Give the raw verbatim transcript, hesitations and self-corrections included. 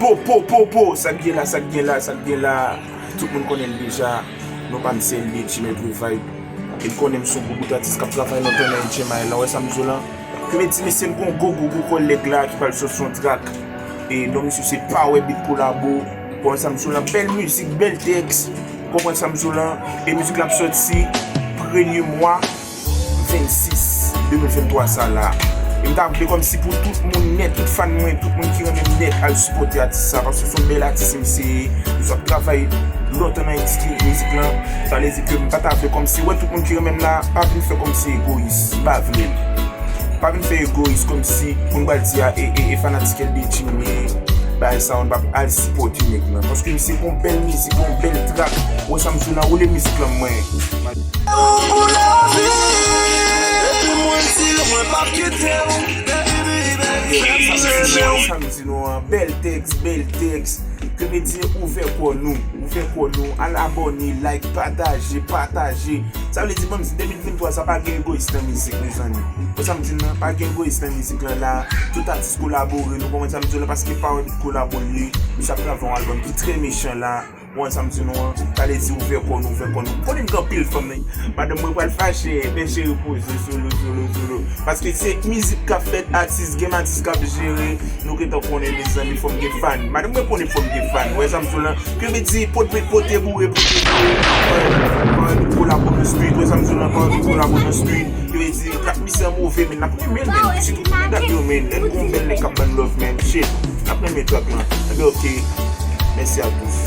Po, po, po, po, sa k gen la, sa k gen la, sa k gen la. Tout moun konnen l deja. Non pa m se L D G Metro Vibe. E l konnen m se yon gwo bout atis k ap travay lontan nan H M I la. Wè sa m di w lan? Ke m di mesye m gon gwo, gwo, gwo kòlèg la ki pral sòti yon trak. E non misye se Power Beat Kolabo. Konprann sa m di w lan? Bèl mizik, bèl tèks. Konprann sa m di w lan? E mizik la ap sòti premye mwa vennsis, de mil venntwa sa la. E m ta vle kòmsi pou tout moun nèt, tout fan mwen, tout moun ki renmen m nèt, al sipòte atis sa, paske se yon bèl atis misye ye. Misye ap travay lontan nan endistri mizik lan. Sa vle di ke m pa ta vle kòmsi, wè, tout moun ki renmen m la, pa vin fè kòmsi egoyis. M pa vle l. Pa vin fè egoyis kòmsi pou n pral di a, e, e, e fanatik L D G men bagay sa yo, n p ap al sipòte nèg lan. Paske misye gon bèl mizik, gon bèl trak. Wè sa m di w lan, woule mizik lan mwen. Ou pou lavi, mwen di mwen p ap kite w, baby, baby. Sa m di nou an, bèl tèks, bèl tèks. Ke m di ouvè kò nou, ouvè kò nou, al abòne, like, pataje, pataje. Sa vle di, ban m di, de mil venntwa sa pa gen egoyis nan mizik, mezanmi. Wè sa m di n lan, pa gen egoyis nan mizik lan la. Tout atis kolabore, nou konprann sa m di w lan, paske Power Beat Kolabo l ye. Misye ap travay yon albòm ki trè mechan la. Ou konprann sa m di nou an? Sa vle di ouvè kò nou, ouvè kò nou. M konnen m gen anpil fanm, men madanm mwen pral fache, men cheri poze solo, solo, solo. Paske se mizik k ap fèt, atis, gen atis k ap jere. Nou gentan konnen, mezanmi, fò m gen fan. Madanm mwen konnen fò m gen fan. Wè sa m di w lan? Ke vle di, pote, pote boure, pote boure. Power Beat Kolabo nan street, wè sa m di w lan? Power Beat Kolabo nan street. Ke vle di, rap misye an move, men n ap renmen l, men. Sitou pou medam yo, men. Lè n gon bèl nèg k ap ban n love, men. Shit, n ap renmen trak lan. Enben, ok. Mèsi a tous.